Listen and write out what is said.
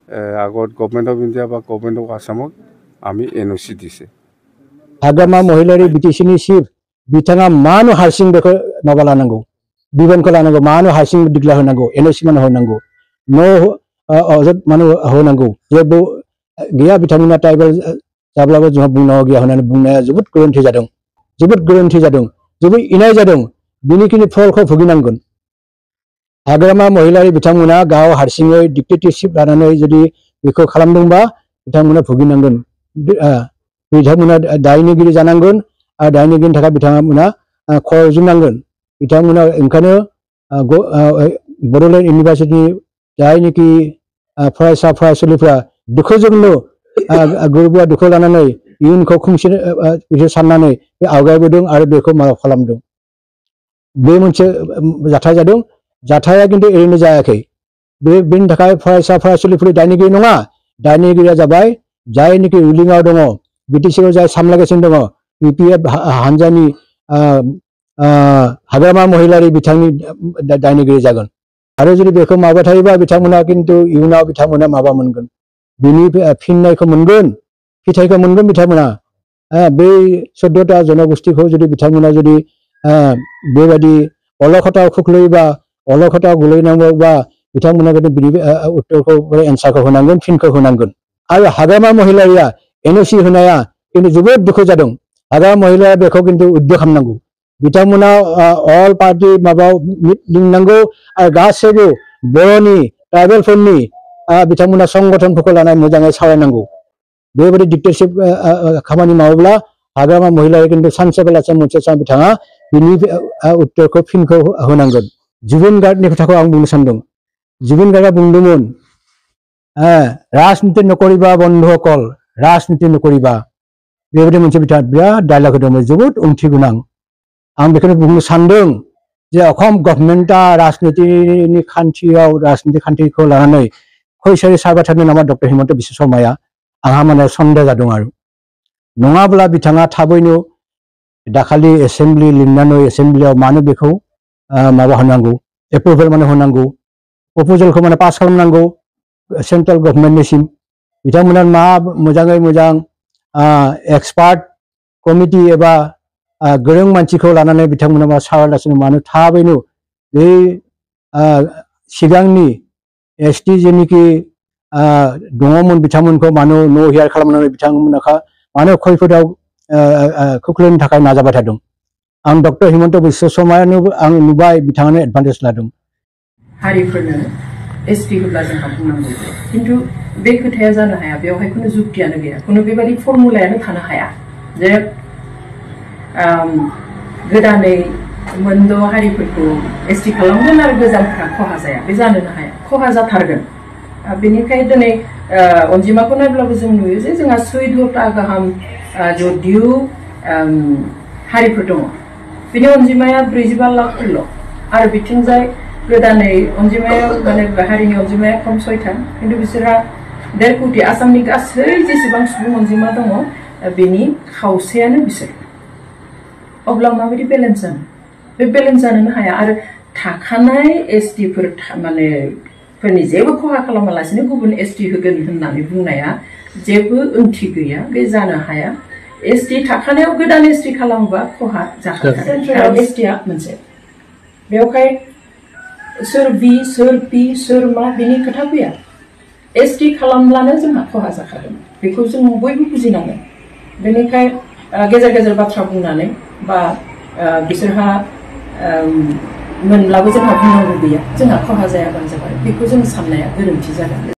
আগত government of India বা government of আসামক আমি NOC দিছে हाग्रामा महिलारि BTC-नि चिफ बिथाङा मानो हारसिं बेखौ माबा लानांगौ बिबानखौ लानांगौ मानो हारसिं दिग्ला होनांगौ NOC मानो होनांगौ अजद मानो होनांगौ जेबो गैया बिथांमोना ट्राइबेल जाब्लाबो जोंहा बुंनांगौ गैया होननानै बुंनाया जोबोद गोरोन्थि जादों जोबोद इनाय जादों बिनिखिनि फलखौ भुगिनांगोन हाग्रामा महिलारि बिथांमोना गाव हारसिङै डिक्टेटरशिप लानानै जुदि बेखौ खालामदोंबा बिथांमोना भुगिनांगोन बिथांमोना दायनिगिरि जानांगोन आरो दायनिगिरिनि थाखाय बिथांमोना खर जुनांगोन बिथांमोना ओंखायनो बड'लेण्ड इउनिभार्सिटिनि जायनिखि फरायसा फरायसुलिफ्रा दुखुजोंनो गोरबोआ दुखु लानानै इयुनखौ खुंसिन बिसोर साननानै बे आवगायबोदों आरो बेखौ माबा खालामदों बे मोनसे जाथाय जादों जाथाया खिन्थु ओरैनो जायाखै बेनि थाखाय फरायसा फरायसुलिफोरनि दायनिगिरि नङा दायनिगिरिया जाबाय जायनिखि रुलिंआव दङ BTC-आव जाय सामलायगासिनो दङ UPF हानजानि हाग्रामा महिलारि बिथांनि दायनिगिरि जागोन आरो जुदि बेखौ मावबाय थायोबा बिथांमोना खिन्थु इयुनाव बिथांमोना माबा मोनगोन बिनि फिननायखौ मोनगोन फिथाइखौ मोनगोन बिथांमोना बे 14टा जनगोष्ठीखौ जुदि बिथांमोना जुदि बेबायदि अलखदाव खोख्लैयोबा अलखदाव गोलैनांगौबा बिथांमोना बिनि उत्तरखौ एन्सारखौ होनांगोन फिनखौ होनांगोन आरो हाग्रामा महिलारिया NOC होनाया खिन्थु जोबोद दुखु जादों हाग्रामा महिलाया बेखौ खिन्थु उद्योग खालामनांगौ बिथांमोना अल पार्टी माबायाव लिंनांगौ आरो गासैबो बर'नि ट्राइबेलफोरनि बिथांमोना संगठनफोरखौ लानानै मोजाङै सावरायनांगौ बेबायदि डिक्टेटरशिप खामानि मावोब्ला हाग्रामा महिलाया खिन्थु सानसे बेलासे मोनसे सम बिथाङा बिनि उत्तरखौ फिनखौ होनांगोन जुबिन गार्गनि खोथाखौ आं बुंनो सानदों जुबिन गार्गआ बुंदोंमोन राजनीति नकरिबा बन्धुসকল राजनीति नकरिबा बेबायदि मोनसे बिथाङा बिराद डायलग होदोंमोन जोबोद ओंथि गोनां आं बेखौनो बुंनो सानदों जे असम गभर्नमेन्टआ राजनीतिनि खान्थियाव राजनीति खान्थिखौ लानानै खैसारि सारबाय थादों नामा डक्टर हिमन्त बिश्व शर्माया आंहा माने सन्देह जादों आरो नङाब्ला बिथाङा थाबैनो दाखालि एसेम्बलि लिंनानै एसेम्बलियाव मानो बेखौ माबा होनांगौ एप्रुभेल माने होनांगौ प्रप'जेलखौ माने पास खालामनांगौ सेन्ट्रेल गभर्नमेन्टनिसिम बिथांमोना मा मोजाङै मोजां एक्सपार्ट कमिटि एबा गोरों मानसिखौ लानानै बिथांमोना मा सावरायगासिनो मानो थाबैनो बे सिगांनि ST जेनिखि दङमोन बिथांमोनखौ मानो न' हियार खालामनानै बिथांमोनखौ मानो खैफोदाव खोख्लैनो थाखाय नाजाबाय थादों आं डक्टर हिमन्त बिश्व शर्मायानो आं नुबाय बिथाङानो एडभान्टेज लादों हारिफोरनो ST होब्ला जोंहा बुंनांगौ खिन्थु बे खोथाया जानो हाया बेवहाय खुनु जुक्तियानो गैया खुनु बेबायदि फर्मुलायानो थानो हाया जे गोदानै मोनद' हारिफोरखौ ST खालामगोन आरो गोजामफ्रा खहा जाया बे जानोनो हाया खहा जाथारगोन बेनिखाय दिनै अनजिमाखौ नायब्लाबो जों नुयो जे जोंहा 14टा गाहाम जदिउ हारिफोर दङ बिनि अनजिमाया 45 लाखफोरल' आरो बिथिंजाय गोदानै अनजिमाया माने हारिनि अनजिमाया खम 6था खिन्थु बिसोरहा 1.5 कोटि आसामनि गासै जेसेबां सुबुं अनजिमा दङ बेनि खावसेयानो बिसोर अब्ला माबायदि बेलेन्स जानो बे बेलेन्स जानोनो हाया आरो थाखानाय STफोर माने फोरनि जेबो खहा खालामालासिनो गुबुन ST होगोन होननानै बुंनाया जेबो ओंथि गैया बे जानो हाया ST थाखानायाव गोदान ST खालामोबा खहा जाखागोन STआ मोनसे बेवहाय सोर बि सोर पि सोर मा बिनि खोथा फैया ST खालामब्लानो जोंहा खहा जाखागोन बेखौ जों बयबो बुजिनांगोन बेनिखाय गेजेर गेजेर बाथ्रा बुंनानै बा बिसोरहा मोनब्लाबो जोंहा बुंनांगौ गैया जोंहा खहा जायाबानो जाबाय बेखौ जों साननाया गोरोन्थि जागोन